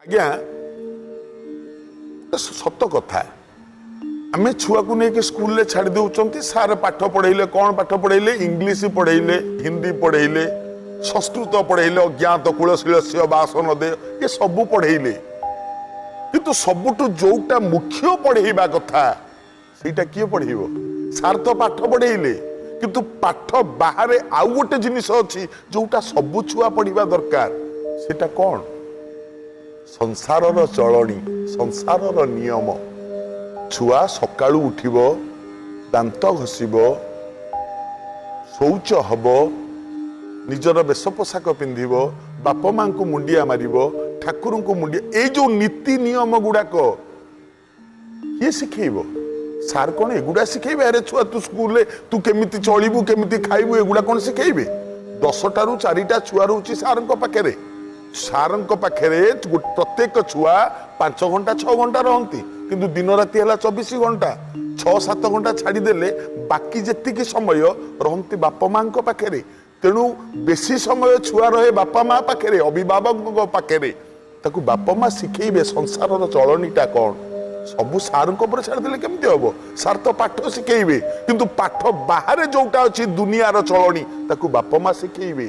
ଆଜ୍ଞା, ସତ କଥା, ଆମେ ଛୁଆକୁ ନେଇକି ସ୍କୁଲରେ ଛାଡ଼ି ଦେଉଛନ୍ତି। ସାର୍ ପାଠ ପଢ଼େଇଲେ, କ'ଣ ପାଠ ପଢ଼େଇଲେ? ଇଂଲିଶ ପଢ଼େଇଲେ, ହିନ୍ଦୀ ପଢ଼େଇଲେ, ସଂସ୍କୃତ ପଢ଼େଇଲେ, ଅଜ୍ଞାତ କୁଳଶୀଳସ୍ୟ ବାସନ ଦେ, ଏ ସବୁ ପଢ଼େଇଲେ। କିନ୍ତୁ ସବୁଠୁ ଯୋଉଟା ମୁଖ୍ୟ ପଢ଼େଇବା କଥା, ସେଇଟା କିଏ ପଢ଼େଇବ? ସାର୍ ତ ପାଠ ପଢ଼େଇଲେ, କିନ୍ତୁ ପାଠ ବାହାରେ ଆଉ ଗୋଟେ ଜିନିଷ ଅଛି ଯୋଉଟା ସବୁ ଛୁଆ ପଢ଼ିବା ଦରକାର। ସେଇଟା କ'ଣ? ସଂସାରର ଚଳଣି, ସଂସାରର ନିୟମ। ଛୁଆ ସକାଳୁ ଉଠିବ, ଦାନ୍ତ ଘଷିବ, ଶୌଚ ହବ, ନିଜର ବେଶ ପୋଷାକ ପିନ୍ଧିବ, ବାପ ମାଙ୍କୁ ମୁଣ୍ଡିଆ ମାରିବ, ଠାକୁରଙ୍କୁ ମୁଣ୍ଡିଆ, ଏଇ ଯୋଉ ନୀତି ନିୟମ ଗୁଡାକ କିଏ ଶିଖେଇବ? ସାର୍ କ'ଣ ଏଗୁଡ଼ା ଶିଖେଇବେ? ଆରେ ଛୁଆ, ତୁ ସ୍କୁଲରେ ତୁ କେମିତି ଚଳିବୁ, କେମିତି ଖାଇବୁ, ଏଗୁଡ଼ା କ'ଣ ଶିଖେଇବେ? 10ଟାରୁ 4ଟା ଛୁଆ ରହୁଛି ସାର୍ଙ୍କ ପାଖରେ। ସାର୍ଙ୍କ ପାଖରେ ପ୍ରତ୍ୟେକ ଛୁଆ 5 ଘଣ୍ଟା 6 ଘଣ୍ଟା ରହନ୍ତି, କିନ୍ତୁ ଦିନ ରାତି ହେଲା 24 ଘଣ୍ଟା। 6 7 ଘଣ୍ଟା ଛାଡ଼ିଦେଲେ ବାକି ଯେତିକି ସମୟ ରହନ୍ତି ବାପା ମାଙ୍କ ପାଖରେ। ତେଣୁ ବେଶୀ ସମୟ ଛୁଆ ରହେ ବାପା ମା ପାଖରେ, ଅଭିଭାବକଙ୍କ ପାଖରେ। ତାକୁ ବାପା ମା ଶିଖେଇବେ ସଂସାରର ଚଳଣିଟା କ'ଣ। ସବୁ ସାର୍ଙ୍କ ଉପରେ ଛାଡ଼ିଦେଲେ କେମିତି ହବ? ସାର୍ ତ ପାଠ ଶିଖେଇବେ, କିନ୍ତୁ ପାଠ ବାହାରେ ଯୋଉଟା ଅଛି ଦୁନିଆର ଚଳଣି, ତାକୁ ବାପା ମା ଶିଖେଇବେ।